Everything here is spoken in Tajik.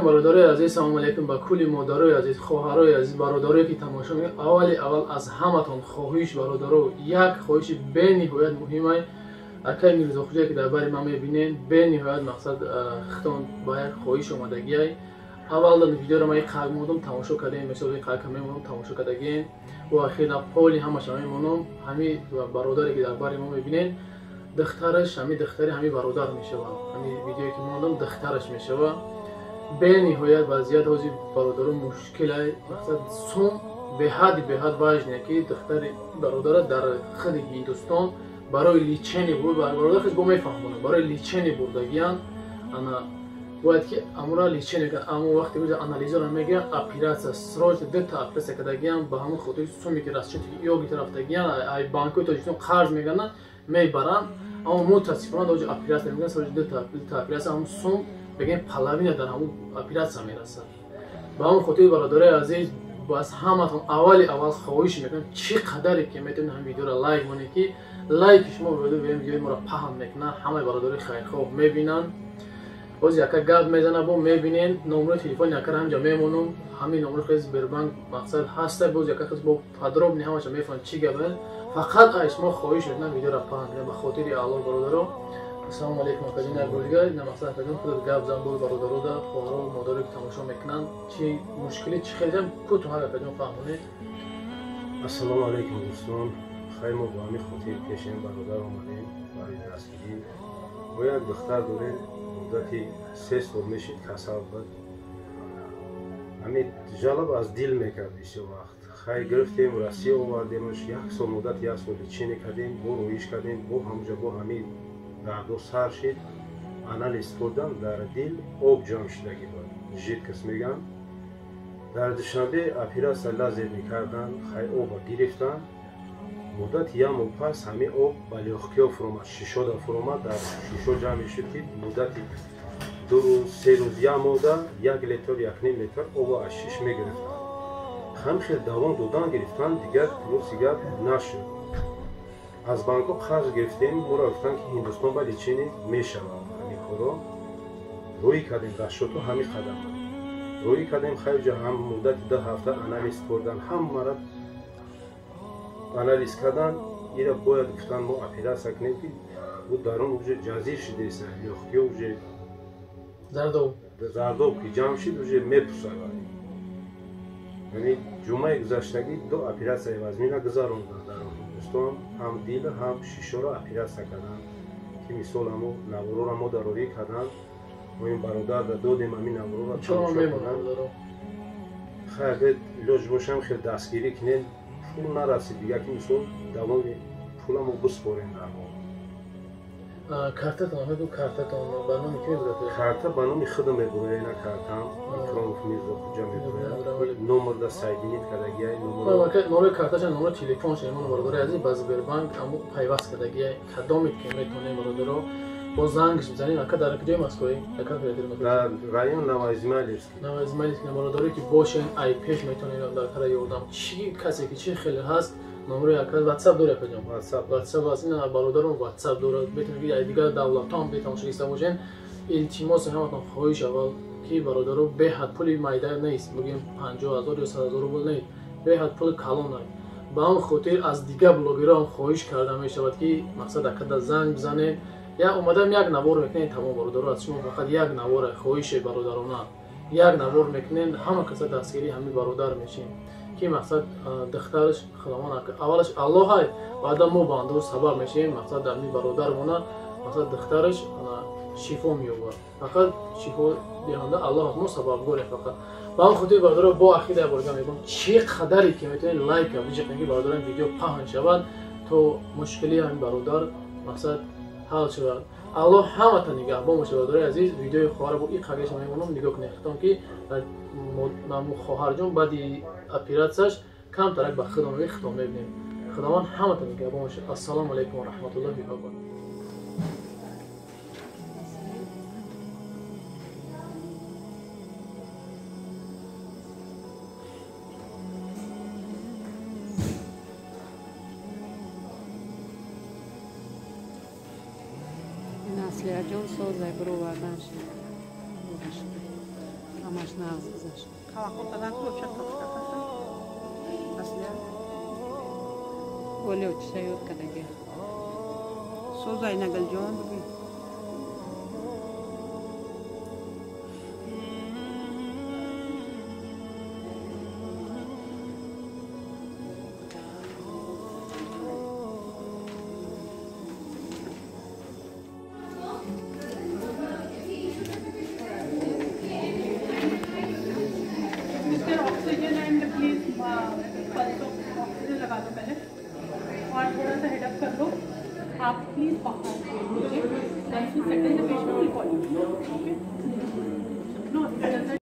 Алейкум бародарои азиз, салому алейкум ба кулли модарои азиз, хоҳарои азиз, бародарое ки тамошо мекунед. Аввали аввал аз ҳаматон хоҳиш бародаро, як хоҳиши бениҳоят муҳимай. Акай Мирзохуҷае ки дар бари ман мебинед, бениҳоят мақсад хитон ба як хоҳиш омадагиай. Аввал видеоро ман қак мондам, тамошо кардем, мисол қак мемонам, тамошо кардагием. Ва ахира поли ҳамаша мемонам. Ҳами бародаре ки дар бари мо мебинед, духтараш, ҳами духтари ҳами бародар мешавад. Ҳами видеое ки мондам, духтараш мешавад. Бениҳоят вазъият ҳозир бародаро мушкилай, мақсад сум беҳади беҳад важне ки духтари бародара дар худи Ҳиндустон барои лечение буд, бародар хеш бо мефаҳмонад, барои лечение бурдагиян. Ана бояд ки амура лечение кунад, аммо вақте ки анализҳоро мегиранд, оператсия срочно дута оператсия кардагиян, ба ҳамон хотири суме ки расчёти ёги рафтагиян, ай банкҳои Тоҷикистон қарз мегиранд, мебаранд, аммо мутаассифона ҳозир оператсия мекунанд, срочно дута оператсия, ҳамон сум бигем половина дар ҳамон оператсия мерасад. Ба ҳамон хотири бародарои азиз, аз ҳаматон аввали аввал хоҳиш мекунам, чӣ қадаре ки метавонед ҳамин видеоро лайк монед, ки лайки шумо видеои моро паҳн мекунад, ҳамаи бародарои хайрхоҳ мебинанд. Боз яка гап мезана, бо мебинед номерои телефони якара ҳамҷа мемонам, ҳамин номеро хез Сбербанк мақсад ҳаста, боз яка хез бо подробно ҳамаша мефаҳмад чӣ гап. Фақат аз шумо хоҳиш мекунам видеоро паҳн кунед ба хотири Аллоҳ бародаро. Ассалому алейкум акаҷон, як бор дигар ина мақсад акаҷон худат гап зан бо бародаро да хоҳаро модаро ки тамошо мекунанд, чӣ мушкилӣ чӣ хеле кӯтоҳ акаҷон фаҳмонед. Ассалому алейкум дӯстон, хай мо бо ҳамин хотир пеши ин бародар омадем барои дастгирӣ. Мо як духтар дорем, муддати 3 сол мешид касал буд. Ҳамин жалоб аз дил мекард бисёр вақт. Хай гирифтем, Россия овардемаш, як сол муддати як сол лечение кардем, бо роиш кардем, бо ҳамҷа бо ҳамин дардо сар шид. Анализ бурдам, дар дил об ҷамъ шидагӣ буд, жидкость мегӯям. Дар Душанбе оператсия лазер мекарданд, хай оба гирифтанд. Муддати як моҳ пас ҳамин об ба лёгкиҳо фуромад, шишода фуромад, дар шишо ҷамъ мешуд ки муддати 2 рӯз, 3 рӯз, як моҳда 1 литр, 1.5 литр обо аз шиш мегирифтанд. Ҳамин хел давом додан гирифтанд, дигар рости гап нашуд. Аз банкҳо қарз гирифтем, моро гуфтанд ки Ҳиндустон ба лечение мешавад ҳамин корро. Рӯй кардем, расчётҳо ҳамин қадар. Рӯй кардем, хайҷа ҳам муддати 2 ҳафта анализ бурдан, ҳамаро анализ кардан, ира бояд гуфтан мо оператсия кунем ки ӯ дарун уже ҷазир шудааст, лёгкиҳо уже зардоб ки ҷамъ шид, уже мепусад. Яъне ҷумъаи гузаштагӣ 2 оператсияи вазмина гузаронданд дар Ҳиндустон, ҳам дил ҳам шишоро оператсия карданд, ки мисол ҳамо наворора мо дарорӣ карданд, мо ин бародар додем ҳамин наворора тамошо карданд. Хай агар илоҷ бошам хел дастгирӣ кунем, пул нарасид дигар ки мисол давоми пуламо биспорем дар мо. Картатон, ҳаду картатон ба номи ки мебурад? Карта ба номи худам мебурад, ина картам Икромов Мирзохуҷа мебурад. Номерда сайдинит кардагиай, номер. Номери карташа, номери телефонша имон бародари азиз ба Сбербанк аммо пайваст кардагиай. Кадомед ки метавонем бародаро бо зангш бизанем. Ака дар куҷои Москваи? Ака дар район Новоизмайловский. Новоизмайловский бародаре ки бошен, ай пеш метавонем дар кара ёрдам. Чӣ касе ки чӣ хеле ҳаст, номери ака WhatsApp дорад акаҷон? WhatsApp. WhatsApp аст, ина бародарон WhatsApp дорад. Метавонед ки ай дигар давлатҳо ҳам бетамошо гиста бошен. Илтимос ҳаматон хоҳиш аввал ки бародаро беҳад пули майда нест, бигем 50 000 ё 100 000 рубл нест, беҳад пули калон аст. Ба он хотир аз дигар блогерҳо ҳам хоҳиш карда мешавад ки мақсад акада занг бизанед. Я омадам як навор мекунем, тамом бародаро, аз шумо фақат як навор хоҳише бародарона, як навор мекунем, ҳама каса дастгирии ҳамин бародар мешем ки мақсад духтараш худованд аввалаш Аллоҳ ай, баъдан мо бандо сабаб мешем, мақсад ҳамин бародармона мақсад духтараш шифо меёбад. Фақат шифо диҳанда Аллоҳ, мо сабабгорем фақат. Ба он хотир бародаро бо ахир як бор мегӯям, чӣ қадаре ки метавонед лайка биҷиқед ки бародарам видео паҳн шавад то мушкилии ҳамин бародар мақсад ҳал шавад. Аллоҳ ҳаматон нигаҳбон бошад бародарои азиз. Видеои хоҳарро бо ин қаблиша мемонам, нигоҳ кунед хитон ки хоҳарҷон баъди оператсияш камтарак ба худо хитон мебинем. Худованд ҳаматон нигаҳбон бошад. Ассалому алайкум ва раҳматуллоҳи ва баракатуҳ. Аслияҷон созай бировардан шуд. Ҳамаш нағз гузашт. Оли очиша ёд кадаги. Созай нагалҷон буги. Oxygen and please oxygen लगा दो पहले और थोड़ा सा हेडअप कर लो आप प्लीज। बाहर मुझे once you settle the patient will call you, okay?